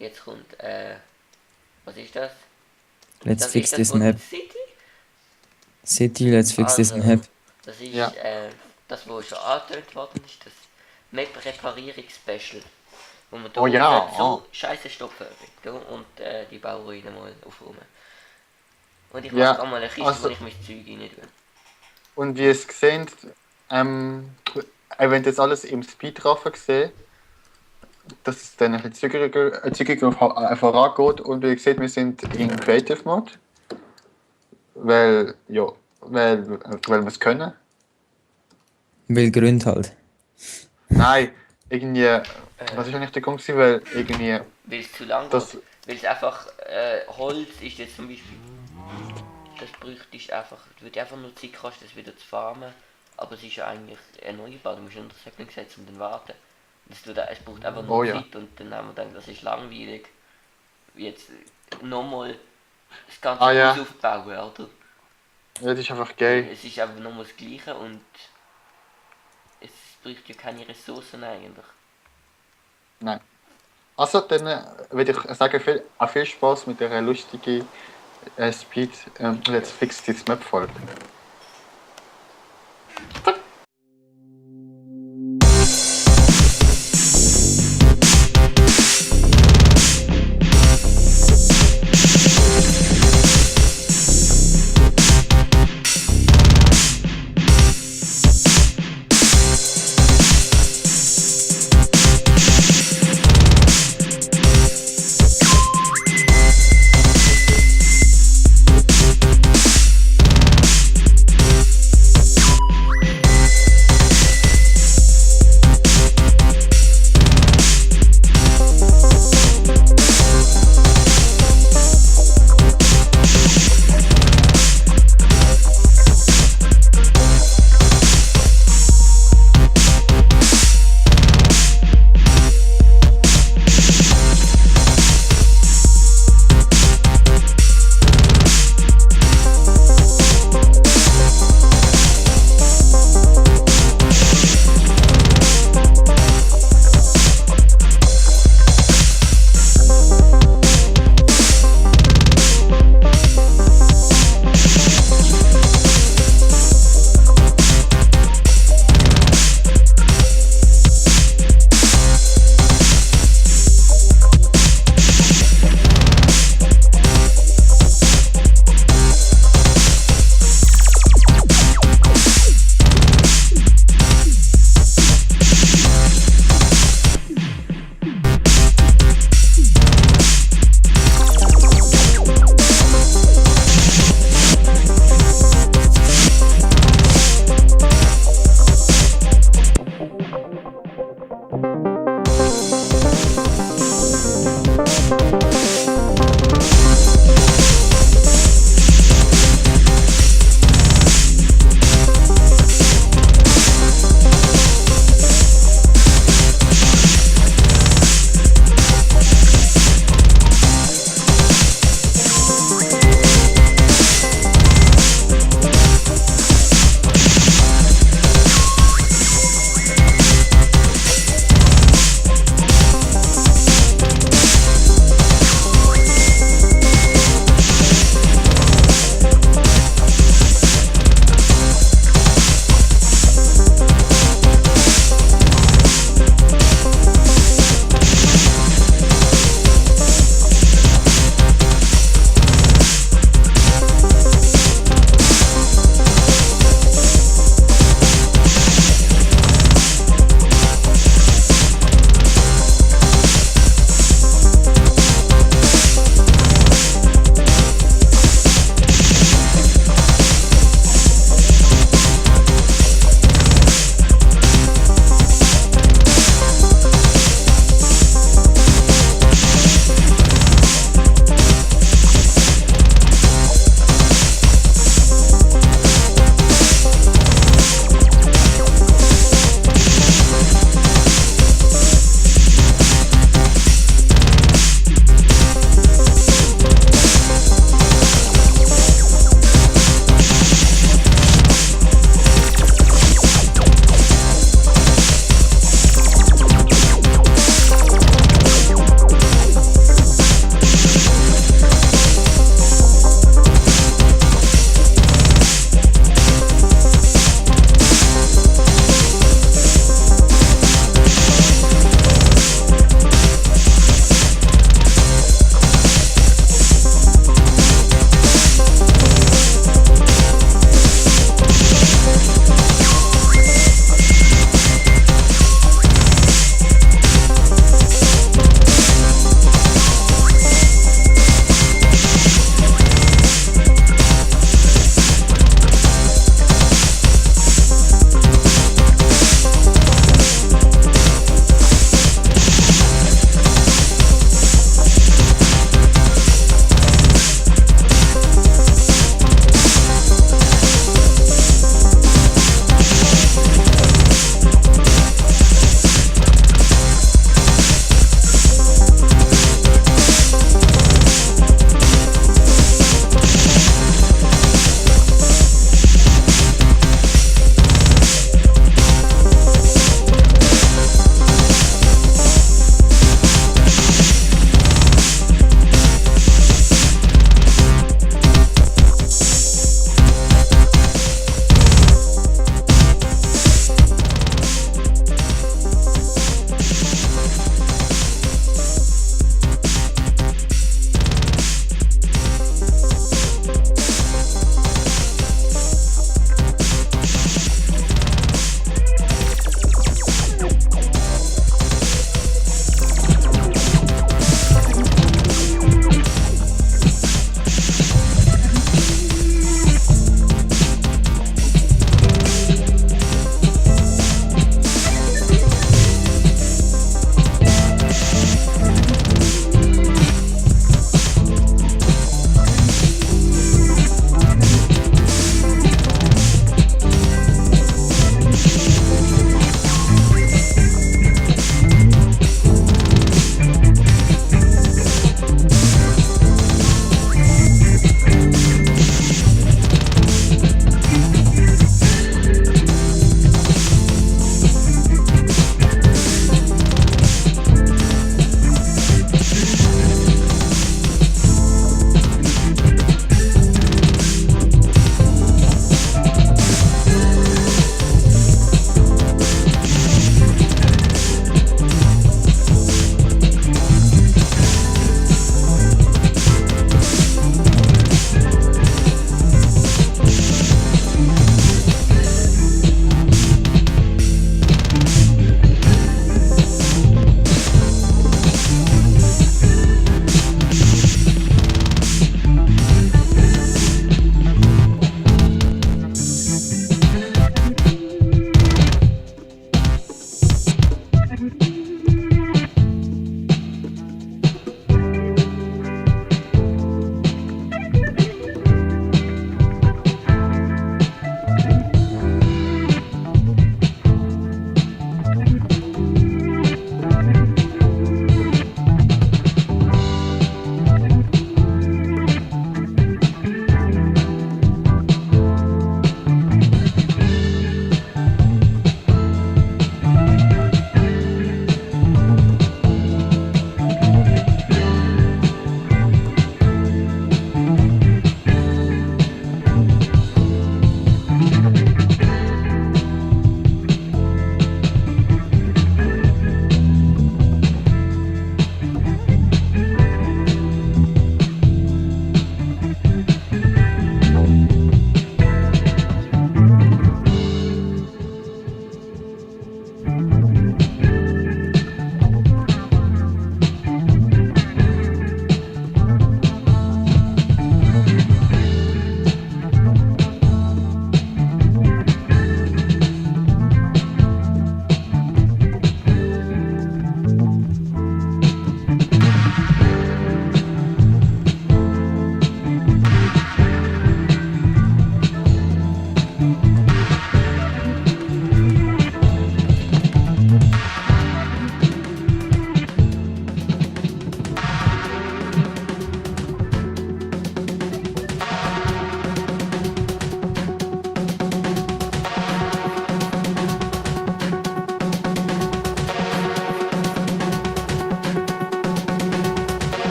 jetzt kommt, was ist das? Let's Das ist fix das this von map. City? City, let's fix this Also, map. das ist Ja. das, wo schon angetönt worden ist, das Map-Reparierungs-Special. Wo man Oh hier ja, so scheiße stopfen und die Bauruinen mal aufräumen. Und ich mache Ja, gerade mal eine Kiste, also, wo ich mein Zeug rein tue. und wie ihr es gesehen, wenn das alles im Speedraffen gesehen, dass es dann ein bisschen zügiger vorangeht und wie ihr seht, wir sind in Creative Mode, weil, ja, weil wir es können. Will Grund halt. Nein, irgendwie, was ist eigentlich der Grund gewesen, weil irgendwie, Weil es zu lang das, geht. Weil es einfach, Holz ist jetzt zum Beispiel, das bräuchte ich einfach, es würde einfach nur Zeit kosten, das wieder zu farmen. Aber es ist ja eigentlich erneuerbar, du musst unter das Säckling setzen und dann warten. Es braucht einfach nur oh ja, Zeit und dann haben wir gedacht, das ist langweilig. Jetzt nochmal das ganze Ah, ja. Haus aufbauen, oder? ja, das ist einfach geil. Es ist einfach nochmal das Gleiche und es braucht ja keine Ressourcen eigentlich. Nein. Also, dann würde ich sagen, viel Spaß mit der lustigen Speed Let's Fix This Map Folge.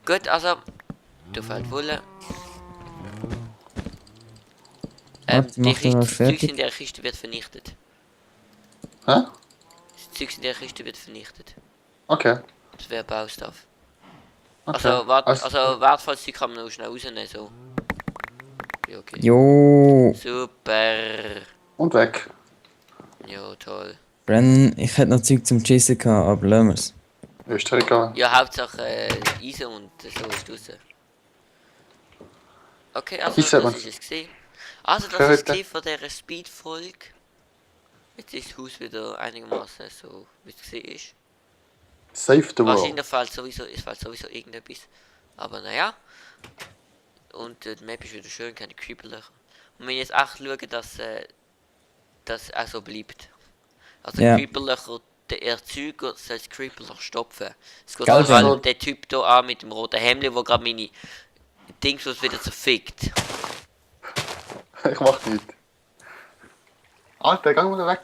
Gut, also, du fällt wohl. Warte, mach den mal Das Zeug in fertig. der Kiste wird vernichtet. Hä? Das Zeug in der Kiste wird vernichtet. Okay. Das wäre Baustuff. Okay. Also, wertvolles Zeug kann man noch schnell rausnehmen, so. Ja, okay. Jo, Super. Und weg. Ja, toll. Brennan, ich hätte noch Zeug zum Chissen gehabt, aber lassen wir's. Ist dir egal. Ja, Hauptsache Eisen und so ist raus. Okay, also Ich sag das mal. ist es gesehen. Also das Für ist heute. gesehen von dieser Speed-Folge. Jetzt ist das Haus wieder einigermaßen so, wie es gesehen ist. Save the Wahrscheinlich world. fällt sowieso irgendetwas. Aber naja. Und die Map ist wieder schön, keine Creeper-Löcher. Und wenn ich jetzt echt schaue, dass das auch so bleibt. Also Ja. Creeper-Löcher, der Erzeuger soll das Creeper-Loch stopfen. Es geht Geil, vor allem Brennan. der Typ hier an mit dem roten Hemd, wo gerade meine Dings wieder zerfickt. Ich mach nicht. Alter, geh mal weg.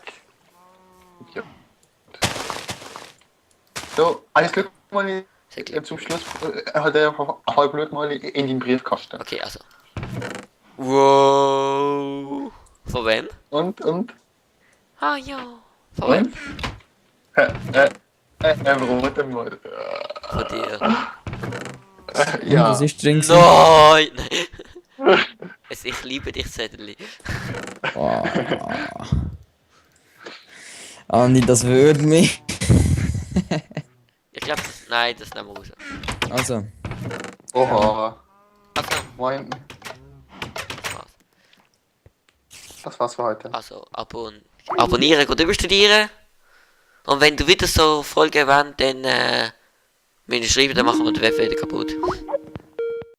Ja. So, alles Glück mal Sehr gut. zum Schluss. Hat er halb Glück mal in den Briefkasten. Okay, also. Wow. Von wem? Und? Ah ja. Von wem? Und? Rote mal. Von dir. Und Ja. was ist drin? gewesen? Nein! Ich liebe dich, Zettel. Oh. Andi, das würde mich. Ich glaube, nein, das nehmen wir raus. Also, Oha. Also, Moin. das war's. Das war's für heute. Also, abonnieren, gut überstudieren. Und wenn du wieder so Folgen wollt, dann mir schreiben, dann machen wir die Web wieder kaputt.